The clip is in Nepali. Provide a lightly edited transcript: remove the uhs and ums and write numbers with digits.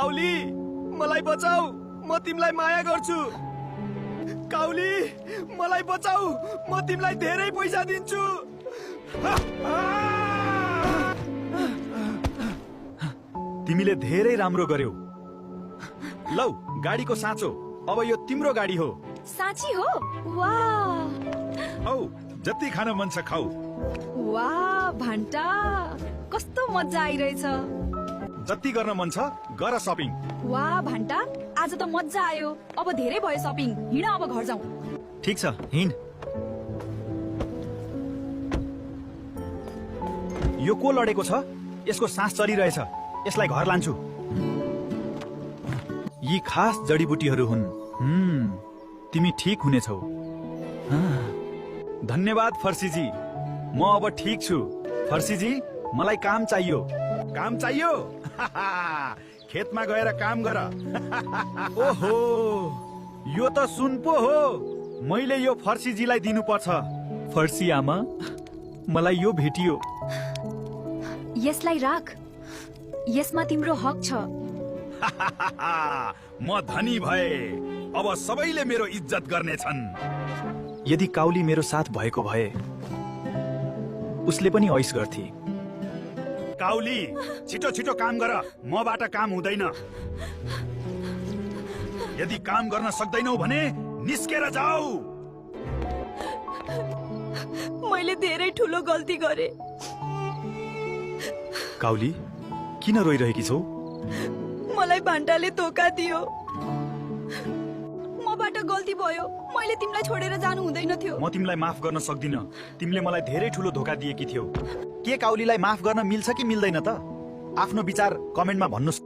काउली मलाई बचाऊ, म तिमीलाई माया गर्छु। काउली मलाई बचाऊ, म तिमीलाई धेरै पैसा दिन्छु। तिमीले धेरै राम्रो गर्यौ। लौ गाडीको साँचो, अब यो तिम्रो गाडी हो। साँची हो? वाह औ जति खान मन छ खाऊ। वाह भान्टा, कस्तो मजा आइरहेछ। जति गर्न मन छ गर सपिङ। वाह भान्टा, आज त मजा आयो। अब धेरै भयो सपिङ, हिँड अब घर जाउँ। ठीक छ हिँड। यो को लडेको छ? यसको सास चलिरहेछ, यसलाई घर लान्छु। यी खास जडीबुटीहरू हुन्। तिमी ठिक हुनेछौ। धन्यवाद फर्सीजी, म अब ठिक छु। फर्सीजी मलाई काम चाहियो। काम चाहियो? खेतमा गएर काम गर। ओहो, यो त सुन पो हो। मैले यो फर्सीजीलाई दिनुपर्छ। फर्सी आमा, मलाई यो भेटियो। यसलाई राख, यसमा तिम्रो हक छ। म धनी भए, अब सबैले मेरो इज्जत गर्नेछन्। यदि काउली मेरो साथ भएको भए उसले पनि ऐस गर्थे। काउली छिटो छिटो काम गर, मबाट काम हुँदैन। यदि काम गर्न सक्दैनौ भने निस्केर जाऊ। मैले धेरै ठुलो गल्ती गरे। काउली किन रोइरहेकी छौ? मलाई भान्टाले धोका दियो। मबाट गल्ती भयो, मैले तिमीलाई छोडेर जानु हुँदैन थियो। म तिमीलाई माफ गर्न सक्दिन। तिमीले मलाई धेरै ठुलो धोका दिएकी थियौ। के काउलीलाई माफ गर्न मिल्छ कि मिल्दैन त? आफ्नो विचार कमेन्टमा भन्नुस्।